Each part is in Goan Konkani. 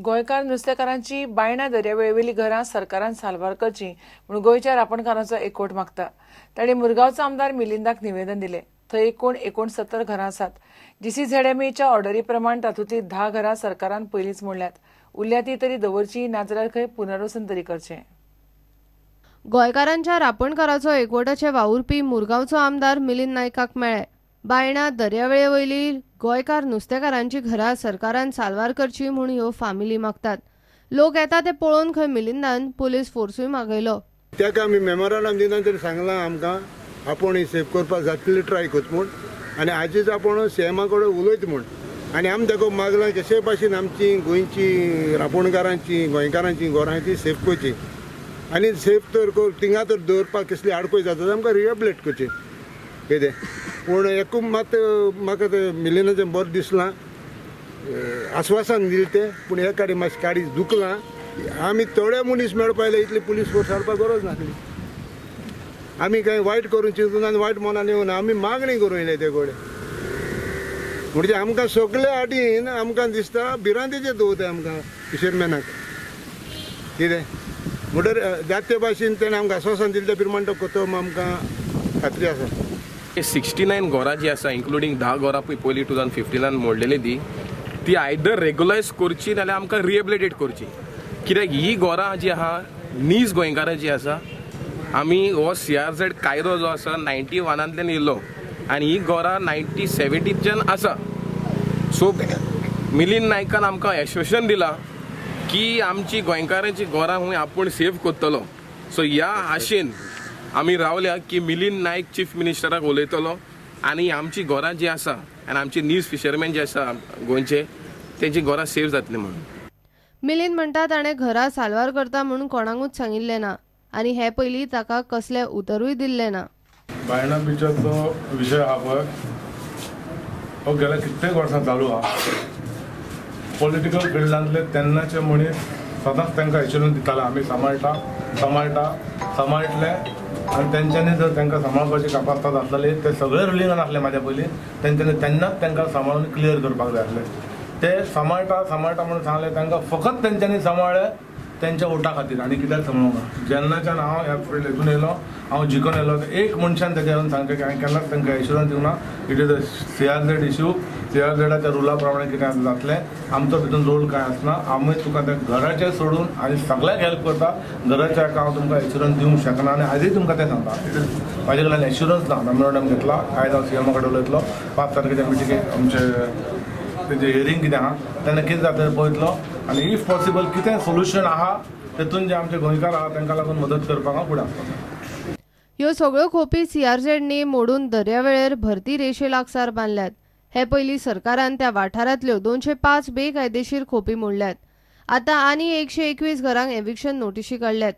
गोंयकार नुस्तेकारांची बायणा दर्यावेळेवेली घरां सरकारान साल्वार करची म्हूण गोंयच्या रापणकारांचो एकवट मागता. तांणी मुरगांवचो आमदार मिलिंदाक निवेदन दिलें. थंय एकूण 69 घरां आसात. जीसीझेडएमएच्या ऑर्डरी प्रमाण तातूंतलीं 10 घरां सरकारान पयलींच मोडल्यात. उरल्या ती तरी दवरची, नाजाल्यार खंय पुनर्वसन तरी करचें. गोंयकारांच्या रापणकाराचो एकवटाचे वावुरपी मुरगांवचो आमदार मिलिंद नायकाक मेळ्ळे. बायणा दर्यावेळे वयली गोंयकार नुस्तेकारांची घरां सरकारान साल्वार करची म्हूण ह्यो फामिली मागतात. लोक येता ते पळोवन खंय मिलिंदान पुलीस फोर्सूय मागयलो. ताका आमी मेमोरांडम दिना तरी सांगलां आमकां आपूण ही सेफ करपाक जातली ट्राय करता म्हूण आनी आजीच आपूण सीएमा कडेन उलयता म्हूण आनी आमी ताका मागलां कशे भाशेन आमची गोंयची रापोणकारांची गोंयकारांची घरां ती सेफ करची आनी सेफ तर थिंगा तर दवरपाक कसली आडखळ जाता आमकां रिहेबिलेट करची कितें. पूण एकूच मात म्हाका तें मिलिंदाचें बरें दिसलां, आस्वासन दिलें तें, पूण हे काडी मातशें काडी दुखलां. आमी थोडे मनीस मेळपा आयले इतली पुलीस फोर्स हाडपाक गरज नासली. आमी कांय वायट करूंक चिंतूना आनी वायट मनान येवना, आमी मागणी करूं येयले ते कडेन. म्हणजे आमकां सगळे आडीन आमकां दिसता भिरांतेचेर दवरता आमकां फिशरमॅनाक कितें. म्हणटर जाते भाशेन तेणें आमकां आस्वासन दिलें त्या प्रमाण तो करता आमकां खात्री आसा. 69 घरां जी आसा, इन्क्लुडींग 10 घरां पळय पयलीं 2015 मोडलेली ती आयदर रेगुलायज करची नाल्यार आमकां रिहेबिलिटेट करची. कित्याक ही घरां जी आहा नीज गोंयकारां जी आसा, आमी हो सीआरझेड कायदो जो आसा 91 येयलो आनी ही घरां 1970च्यान आसा. सो मिलिंद नायकान आमकां एश्वेशन दिलां की आमची गोंयकारांची घरां हूंय आपूण सेफ करतलो. सो ह्या आशेन आमी रावल्या की मिलिंद नायक चीफ मिनिस्टराक उलयतलो आनी आमची घरां जी आसा आनी आमची नीज फिशरमॅन जे आसा गोंयचे तेंची घरां सेफ जातली म्हणून. मिलिंद म्हणटा ताणें घरां साल्वार करता म्हूण कोणाकूच सांगिल्लें ना आनी हे पयलीं ताका कसलें उतरूय दिल्लें ना. बायणा बिचाचो विशय आहा पळय, हो गेल्या कित्येक वर्सां चालू आहा. पॉलिटिकल फिल्डांतले तेन्नाचे मनीस सदांच तांकां एश्युरन्स दिताले आमी सांबाळटा सांबाळटा सांबाळटले आनी तेंच्यांनी जर तांकां सांबाळपाची कापास्ताद आसलेली ते सगळे रुलिंगान आसले म्हाज्या पयलीं तेंच्यांनी तेन्नाच तांकां सांबाळून क्लियर करपाक जाय आसले. ते सांबाळटा सांबाळटा म्हणून सांगले तांकां, फकत तेंच्यांनी सांबाळ्ळे तेंच्या वोटा खातीर आनी कित्याक सांबाळूंक ना. जेन्नाच्यान हांव ह्या फिल्ड हितून येयलो, हांव जिखून येयलो, एक मनशान तेजें येवन सांगचें की हांवें केन्नाच तांकां एश्युरन्स दिवंक ना. It is a CRZ issue. सीआरझेडाच्या रुला प्रमाणे कितें आसा जातलें, आमचो तितून रोल कांय आसना. आमी तुका त्या घराचें सोडून आनी सगळ्याक हेल्प करता, घराच्या हाका हांव तुमकां एश्युरन्स दिवंक शकना आनी आजूय तुमकां तें सांगता, it is म्हाजे कडल्यान एश्युरन्स ना. मेमोरंडम घेतला, आयज हांव सीएमा कडेन उलयतलो. 5 तारखेच्या मिटिंगेक आमचे तेजें हियरींग कितें आहा तेन्ना कितें जाता तें पळयतलो आनी if possible कितें सोल्युशन आहा तेतून जे आमचे गोंयकार आहा तांकां लागून मदत करपाक हांव फुडें आसतलो. ह्यो सगळ्यो खोपी सीआरझेडनी मोडून दर्यावेळेर भरती रेशे लागसार बांदल्यात. हे पयलीं सरकारान त्या वाठारांतल्यो 205 बेकायदेशीर खोपी मोडल्यात. आतां आनी 121 घरांक एविक्शन नोटिशी काडल्यात.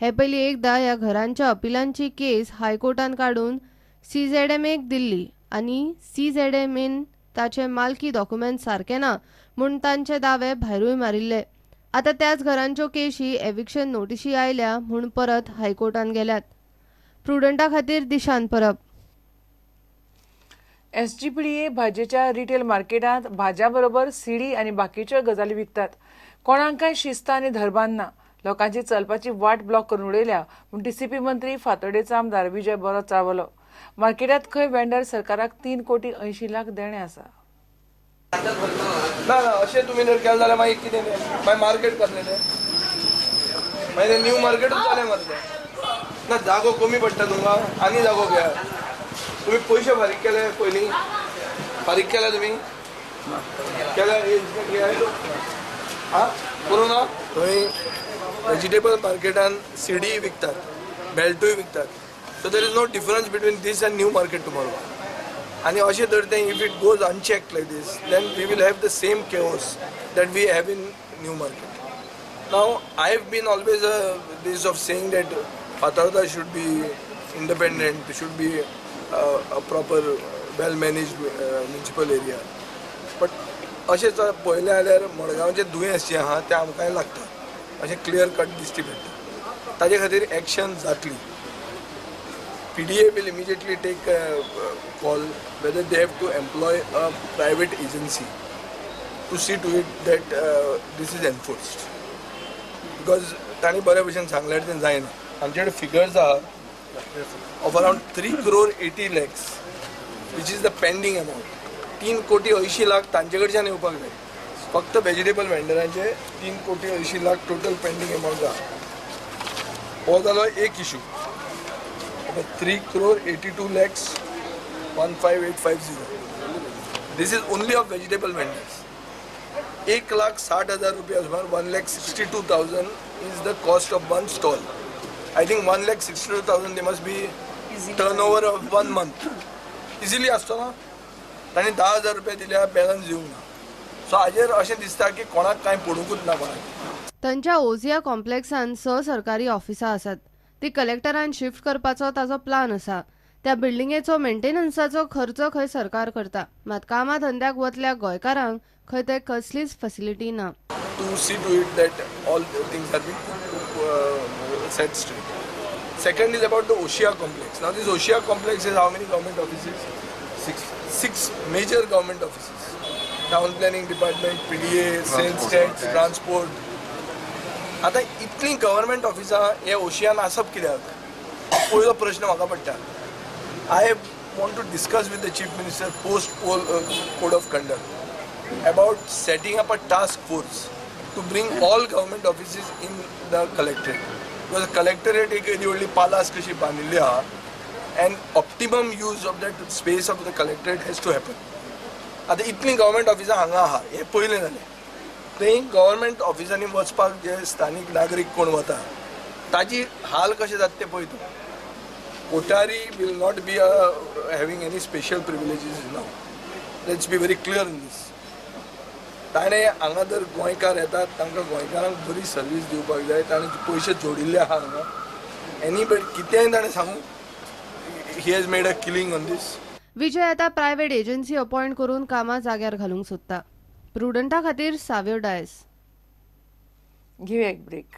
हे पयलीं एकदां ह्या घरांच्या अपिलांची केस हायकोर्टान काडून सीझेडएमएक दिल्ली आनी सीझेडएमएन ताचे मालकी डॉक्युमेंट सारके ना म्हूण तांचे दावे भायरूय मारिल्ले. आतां त्याच घरांच्यो केशी एविक्शन नोटिशी आयल्या म्हूण परत हायकोर्टान गेल्यात. प्रुडंटा खातीर दिशांत परब. एसजीपीडीए भाजयेच्या रिटेल मार्केटांत भाज्या बरोबर सिडी आनी बाकीच्यो गजाली विकतात. कोणाक कांय शिस्त आनी धरबान ना. लोकांची चलपाची वाट ब्लॉक करून उडयल्या म्हूण टीसीपी मंत्री फातोडेचो आमदार विजय बरो चाळवलो. मार्केटांत खंय वेंडर सरकाराक 3 कोटी 80 लाख देणें आसा. ना ना, अशें तुमी जर केलें जाल्यार मागीर कितें तें? मागीर मार्केट कसलें तें? मागीर तें न्यू मार्केटूच जालें मरे तें. ना, जागो कमी पडटा तुमकां, आनी जागो घेयात तुमी. पयशे फारीक केले पयलीं? फारीक केले तुमी? केले आं करूं ना. थंय वेजिटेबल मार्केटान सिडी विकतात, बेल्टूय विकतात, so there is no difference between this and New Market tomorrow. आणि अशें तर तें if it goes unchecked like this, then we will have the same chaos that we have in New Market. Now, I have been always a this of saying that Fatorda should be independent, should be a proper, well managed municipal area. But अशें जर पळयलें जाल्यार मडगांवचें दुयेंस जें आहा तें आमकांय लागता, अशें क्लियर कट दिश्टी पडटा. ताजे खातीर एक्शन जातली. PDA will immediately take a call whether they have to employ a private agency. to see to it that this is enforced, because तांणी बऱ्या भशेन सांगल्यार तें जायना. आमचे कडेन फिगर्स आहा of around 3 crore 80 lakhs, which is the pending amount. 3 कोटी 80 लाख तांचे कडच्यान येवपाक जाय. फक्त वेजिटेबल वेंडरांचे 3 कोटी 80 लाख टोटल पेंडींग अमावंट आहा. हो जालो एक issue. 3 crore 82 lakhs 15,850. This is only of vegetable vendors. 1,60,000 रुपया सुमार, 1,62,000 is the cost of one stall. I think 1,62,000 they must be turn over of one month easily आसतो ना. तांणी 10,000 रुपया दिल्या, बॅलन्स दिवंक ना. सो हाजेर अशें दिसता की कोणाक कांय पडुंकूच ना कोणाक. थंयच्या ओझिया कॉम्प्लेक्सान स सरकारी ऑफिसां आसात. ती कलेक्टरान शिफ्ट करपाचो ताजो प्लान आसा. त्या बिल्डिंगेचो मेंटेनन्साचो खर्च खंय सरकार करता, मात कामा धंद्याक वतल्या गोंयकारांक खंय थंय कसलीच फॅसिलिटी ना. To see to it that all the things are being set straight. Second is about the Oshia complex. Now this Oshia complex has how many government offices? Six. Six major government offices. Town planning department, PDA, sales tax, transport. आतां इतलीं गव्हर्मेंट ऑफिसां हे ओशियान आसप कित्याक, पयलो प्रश्न म्हाका पडटा. I want to discuss with the Chief Minister post poll code of conduct about setting up a task force to bring all government offices in the collectorate. Because collectorate एक येदी व्हडली पालास कशी बांदिल्ली आहा and optimum use of that space of the collectorate has to happen. आतां इतलीं गव्हर्मेंट ऑफिसां हांगा आहा हें पयलें जालें. थंय गव्हर्मेंट ऑफिसांनी वचपाक जे स्थानीक नागरीक कोण वता ताजी हाल कशें जाता तें पळय तूं. Kothari will not be having any special privileges now. Let's be very clear in this. ताणें हांगा जर गोंयकार येतात तांकां गोंयकारांक बरी सर्वीस दिवपाक जाय. ताणें पयशे जोडिल्ले आहा हांगा. एनी बट कितेंय ताणें सांगू, he has made a killing on this. Vijay आता प्रायव्हेट एजन्सी अपॉइंट करून कामां जाग्यार घालूंक सोदता. प्रुडंटा खातीर साव्यो डायस. घेऊया एक ब्रेक.